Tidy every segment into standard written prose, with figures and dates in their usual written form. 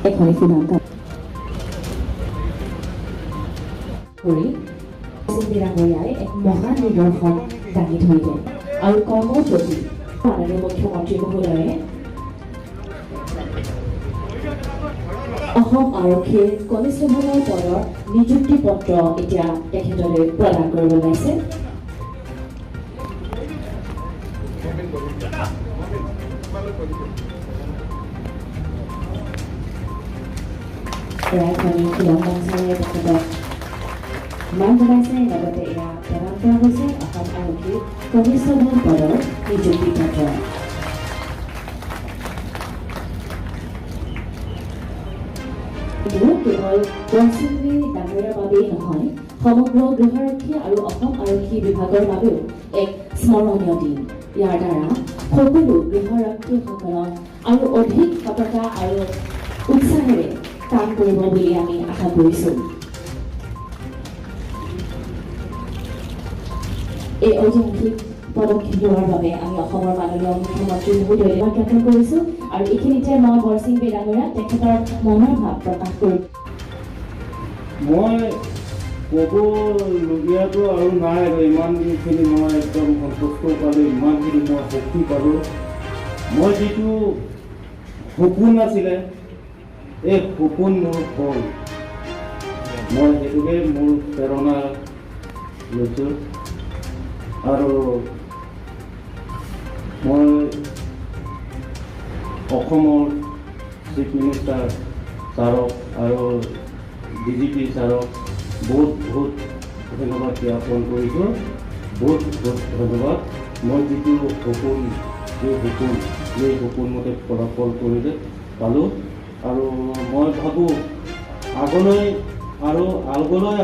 এখনি ফুলাম কৰি ডাঙৰীয়াই এক মহান নিদৰ্শন দাঙি ধৰিলে আৰু কৰ্মৰ প্ৰতি মাননীয় মুখ্যমন্ত্ৰী মহোদয়ে অসম আৰক্ষীৰ কনিষ্টবলৰ পদৰ নিযুক্তি পত্ৰ এতিয়া তেখেতলৈ প্ৰদান কৰিব ওলাইছে। তেখেতক মান জনাইছে, লগতে এয়া প্ৰদান কৰা হৈছে অসম আৰক্ষীৰ কনিষ্টবল পদৰ নিযুক্তি পত্ৰ। কেৱল বৰসিংভি ডাঙৰীয়াৰ বাবেই নহয়, সমগ্ৰ গৃহৰক্ষী আৰু অসম আৰক্ষী বিভাগৰ বাবেও এক স্মৰণীয় দিন। ইয়াৰ দ্বাৰা সকলো গৃহৰক্ষীসকলক আৰু অধিক সততা আৰু উৎসাহেৰে কাম কৰিব বুলি আমি আশা কৰিছোঁ। এই ঐতিহাসিক পদক্ষেপ লোৱাৰ বাবে আমি অসমৰ মাননীয় মুখ্যমন্ত্ৰী মহোদয়লৈ জ্ঞাপন কৰিছোঁ আৰু এইখিনিতে মই বৰসিং বে ডাঙৰীয়াক তেখেতৰ মনৰ ভাৱ প্ৰকাশ কৰিম। মই ক'বলগীয়াটো আৰু নাই আৰু ইমানখিনি মই একদম সন্তুষ্ট পালোঁ, ইমানখিনি মই শক্তি পালোঁ। মই যিটো সপোন আছিলে, এই সপোন মোৰ হ'ল। মই সেইটোকে মোৰ প্ৰেৰণা লৈছোঁ আৰু মই অসমৰ চিফ মিনিষ্টাৰ ছাৰক আৰু ডি জি পি ছাৰক বহুত বহুত ধন্যবাদ জ্ঞাপন কৰিছোঁ। বহুত বহুত ধন্যবাদ। মই যিটো সপোন, এই সপোন মতে ফলাফল কৰিলে পালোঁ আৰু মই ভাবোঁ আগলৈ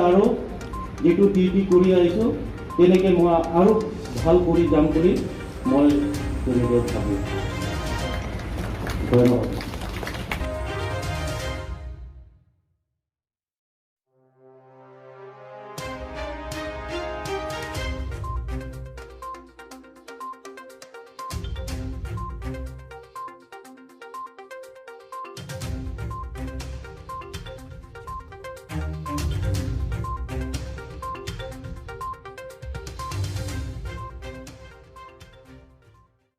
আৰু যিটো ডিউটি কৰি আহিছোঁ তেনেকৈ মই আৰু ভাল কৰি যাম বুলি মই তেনেকৈ ভাবোঁ। ধন্যবাদ।